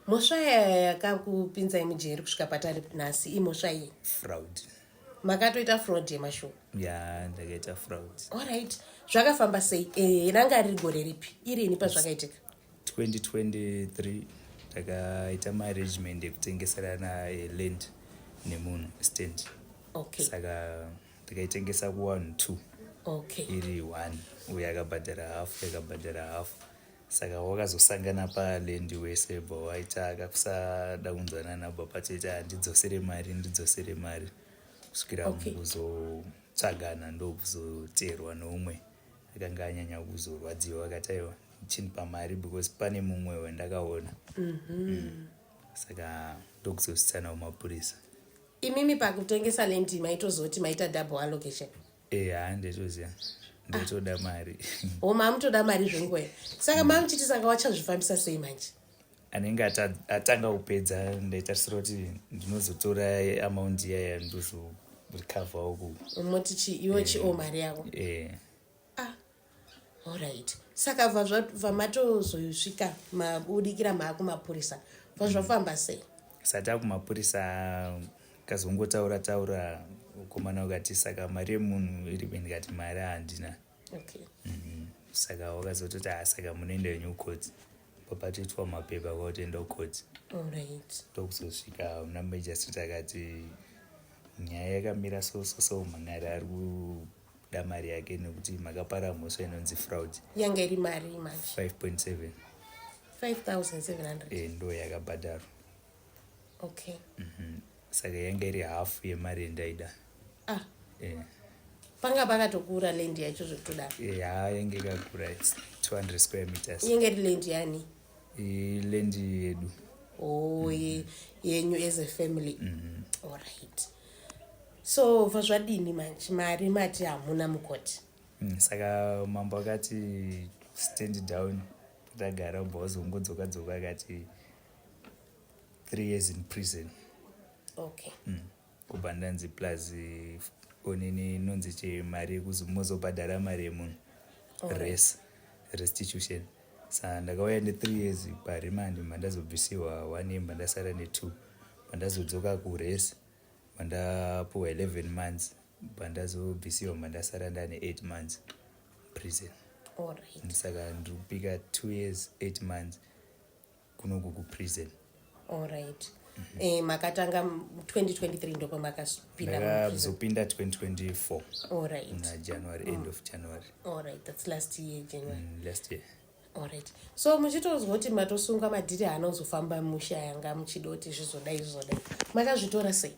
Mhosva yakakupinzai mujeri kusvika patari nhasi imhosva iyi? Fraud. Makatoita fraud yemashuwa? Ya, ndakaita fraud. Alright, zvakafamba sei? Ranga riri gore ripi irini pazvakaitika? 2023. Ndakaita maarrangement ekutengeserana land nemunhu, stand. Saka ndikaitengesa ku1 2 iri 1, uyo akabhadhara hafu, akabhadhara hafu. Saka wakazosangana paland wese, bva waita kakusada kunzwanana, bva patoita handidzosere mari, ndidzosere mari, kusvikira mukuzotsvagana, ndokuzoteerwa neumwe akanga anyanya kuzorwadziwa, akati aiwa, chinipa mari because pane mumwe wandakaona. Saka ndokuzosvitsana kumapurisa. Imimi pakutengesa land maitozoti maita double allocation? E, haa, ndetoziva, ndetoda mari. O, mamutoda mari zvenguva. Saka mamuchiti, saka wachazvifambisa sei manje? Anenge atanga kupedza, ndaitarisira kuti ndinozotora amount iyaya, ndozorecoverwo ku Moti chi iwe chi o mari yako? E. Ah, alright. Saka bva matozosvika mabudikira maakumapurisa, bva zvafamba sei? Sati akumapurisa, kazongotaura taura ukomana, ukati saka mari yemunhu iripe? Ndikati mari handina. Saka wakazototi, ha, saka munoenda henyu kukoti. Papatoitwa mapepa kwakutoenda kukoti. Ndokuzosvika una magistrate, akati nyaya yakamira so so so, mhangari ari kuda mari yake nekuti makapara mhosva inonzi fraud. Yanga iri mari manje? 5.7. 5700? E, ndo yakabhadharwa. Saka yanga iri hafu yemari yandaida. Ah. Panga pakatokura land yacho zvekutodaro? E, ha, yange ikakura, it's 200 square meters. Yanga iri land yani? Iland yedu. O, yenyu as a family. Alright, so bva zvadini manje? Mari mati hamuna mukoti. Saka mambo akati stand down, tagara, ubva wazongodzoka dzoka, akati 3 years in prison. Kubva ndanzi plus onini inonzi chemari yekuzomozobhadhara mari yemunhu, res restitution. Saka ndakauya ne3 years paremand, mandazobvisiwa one year, mandasara ne2, mandazodzoka kures, mandapuwa 11 months, pandazobvisiwa, mandasara ndane 8 months prison. Saka ndiri kupika 2 years 8 months kunoku kuprison. Alright. Makatanga 2023 ndopamakapinda muprison? Ndakazopinda 2024. Na January, end of January. Alright, that's last year January. Last year. Alright, so muchitozwa kuti matosungwa, madhiri haanozofamba musha yanga muchida kuti zvizodai zvizodai, makazvitora sei?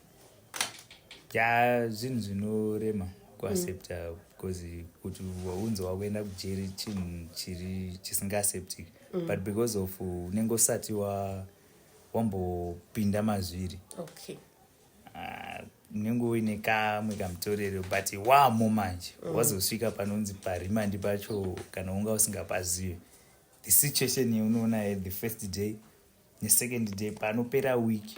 Ya, zvinhu zvinorema kuaccepta because kuti waunzi wakuenda kujeri chinhu chiri chisingaacceptiki, but because of unenge usati wambopinda mazviri, ah, unenge uine kamwe kamutorero, but wamo manje, wazosvika panonzi paremand pacho, kana unga usingapazivi the situation yaunoona the first day nesecond day, panopera week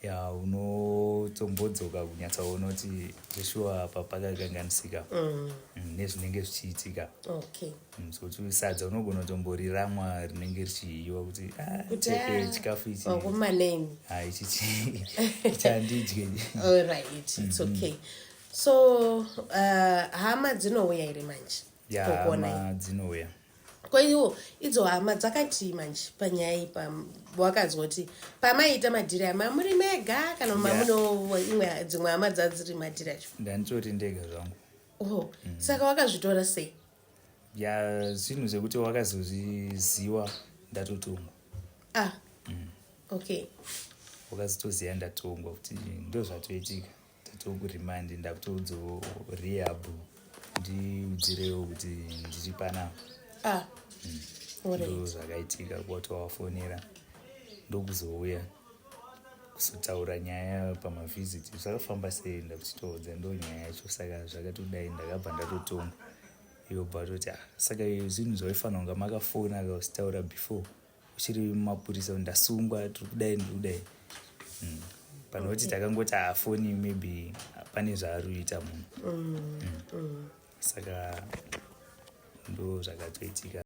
ya unotombodzoka kunyatsaona kuti zveshuwa apa pakakanganisika nezvinenge zvichiitika. So kuti sadza unogona kutomboriramwa rinenge richiyiwa kuti ah, Kuti, chepe ah, chikafu ichi. Wakumaname. Ah, ichi chandidye. Alright, it's okay. So hama dzinouya here manje Ya. kokuonai? Hama dzinouya. Ko iwo idzo hama dzakatii manje panyaya iyi, wakazwa kuti pamaiita madhiri aya mamuri mega kana mamuno imwe dzimwe hama dzadziri madhiri acho? Ndanditori ndega zvangu. Oh, saka wakazvitora sei? Ya, zvinhu zvekuti wakazozviziwa ndatotongwa. Ah, okay. Wakazotoziva ndatongwa kuti ndo zvatoitika, tatokuremand, ndakutodzo rehab, ndiudzirewo kuti ndiri panapa. Ah, alright. Ndo zvakaitika, kwatowafonera, ndokuzouya kuzotaura nyaya pamavhiziti, zvakafamba sei, ndakuchitoudza ndo nyaya yacho. Saka zvakatodai, ndakabva ndatotongwa, iwo bva toti, ah, saka zvinhu zvaifanira kunga makafona kausitaura before uchiri mumapurisa kuti ndasungwa, tiri kudai, ndiri kudai. Panoti takangoti haafoni, maybe pane zvaari kuita munhu. Saka ndo zvakatoitika.